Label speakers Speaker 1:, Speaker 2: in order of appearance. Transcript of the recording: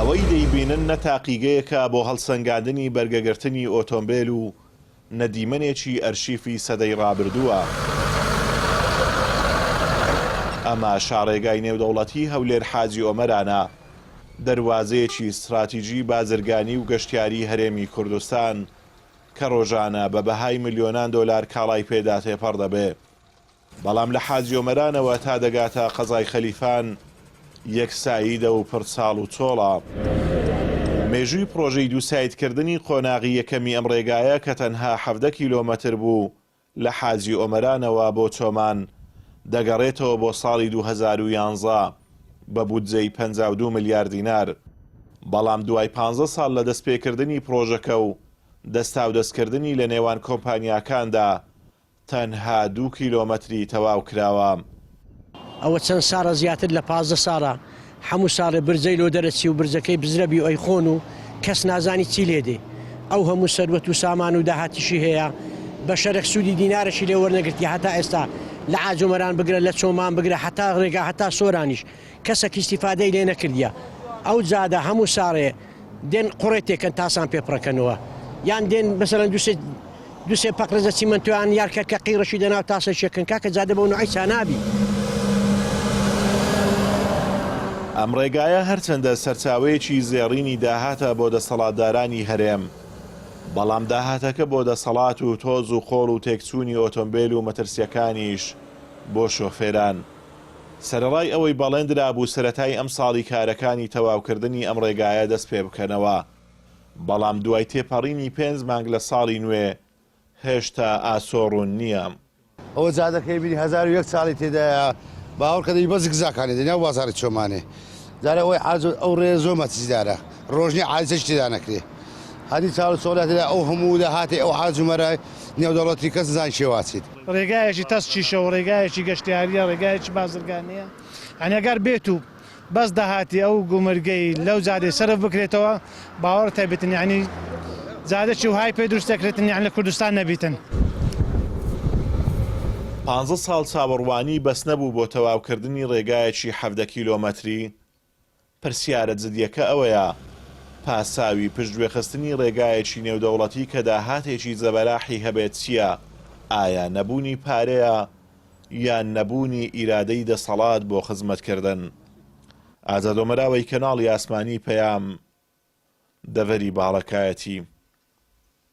Speaker 1: ئەوەی دەیبینن نە تاقیگەیەکە بۆ هەڵسەنگاندنی بەرگەگرتنی ئۆتۆمبێل و نە دیمەنێکی ئەرشیفی سەدەی ڕابردووە. ئەمە شاڕێگای نێودەوڵەتی هەولێر حاجی ئۆمەرانە، دەروازەیەکی ستراتیجی بازرگانی و گەشتیاری هەرێمی کوردستان کە ڕۆژانە بە بەهای ملیۆنان دۆلار کاڵای پێدا تێپەڕ دەبێ. بەڵام لە حاجیۆمەرانەوە تا دەگاتە قەزای خەلیفان یەک سایدە و پڕ چاڵ و چۆڵە. مێژووی پڕۆژەی دووسایدکردنی قۆناغی یەکەمی ئەم ڕێگایە کە تەنها 17 کیلۆمەتر بوو لە حاجی ئۆمەرانەوە بۆ چۆمان دەگەڕێتەوە بۆ ساڵی 2011 بە بودجەی 52 ملیار دینار، بەڵام دوای پانزە ساڵ لە دەستپێکردنی پڕۆژەکە و دەستاودەستکردنی لە نێوان کۆمپانیاکاندا تەنها دوو کیلۆمەتری تەواو کراوە.
Speaker 2: ئەوە چەند ساڵە زیاتر لە 15 ساڵە حەموو ساڵێ برجەی لۆ دەرەچی و برجەکەی بزرە بی و ئەیخۆن و کەس نازانی چی لێ دێ ئەو هەموو سەروەت و سامان و داهاتیشی هەیە بەشەرێک سوودی دینارەشی لێ وەرنەگرتیە هەتا ئێستا لە عاجۆمەران بگرە لە چۆمان بگرە هەتا ڕێگا هەتا سۆرانیش کەسەک ئیستیفادەی لێ نەکردیە ئەو جادە هەموو ساڵێ دێن قوڕێ تێکەن تاسان پێ پڕەکەنەوە یان دێن مەسەلەن دوسێ دوسێ پەقرزە چیمەنتۆیان یار کە کە قیڕەشی دەناو تاسە شێکەن کاکە جادە بەو نوعەی چانابی.
Speaker 1: ئەم ڕێگایە هەرچەندە سەرچاوەیەکی زێڕینی داهاتە بۆ دەسەڵاتدارانی هەرێم، بەڵام داهاتەکە بۆ دەسەڵات و تۆز و خۆڵ و تێکچوونی ئۆتۆمبێل و مەترسییەکانیش بۆ شۆفێران. سەرەڕای ئەوەی بەڵێن درابوو سەرەتای ئەمساڵی کارەکانی تەواوکردنی ئەم ڕێگایە دەست پێبکەنەوە، بەڵام دوای تێپەڕینی پێنج مانگ لە ساڵی نوێ هێشتا ئاسۆ ڕوون نییە.
Speaker 3: ئەوە جادەکەی بینی 1001 چاڵی تێدایە باوەڕکە دەبی بەس گزاکانی دێ ناو بازاڕی چۆمانێ جارێ ئەوەی عاج ئەو ڕێ زۆر مەترسیدارە ڕۆژنی عاجزەش تێدا نەکرێ هەری چاڵ و چۆڵیا تێدا ئەو هەموو داهاتەی ئەو عاج و مەرای نێودەوڵەتی کەس نزانی چێ واچیت.
Speaker 4: ڕێگایەکی تەسکیشە و ڕێگایەکی گەشتیارییە، ڕێگایەکی بازرگانییە، یانی ئەگەر بێت و بەس داهاتی ئەو گومرگەی لەو جادەی سەرف بکرێتەوە باوەڕت هەبیتن یانی جادەکی وهای پێ دروست دەکرێتن یانی لە کوردستان نەبیتن.
Speaker 1: پانزە ساڵ چاوەڕوانی بەس نەبوو بۆ تەواوکردنی ڕێگایەکی 17 کیلۆمەتری؟ پرسیارە جدیەکە ئەوەیە، پاساوی پشتگوێخستنی ڕێگایەکی نێودەوڵەتی کە داهاتێکی زەبەلاحی هەبێت چییە؟ ئایا نەبوونی پارەیە یان نەبوونی ئیرادەی دەسەڵات بۆ خزمەتکردن؟ ئازاد ئۆمەراوەی کەناڵی ئاسمانی پەیام، دەڤەری باڵەکایەتی.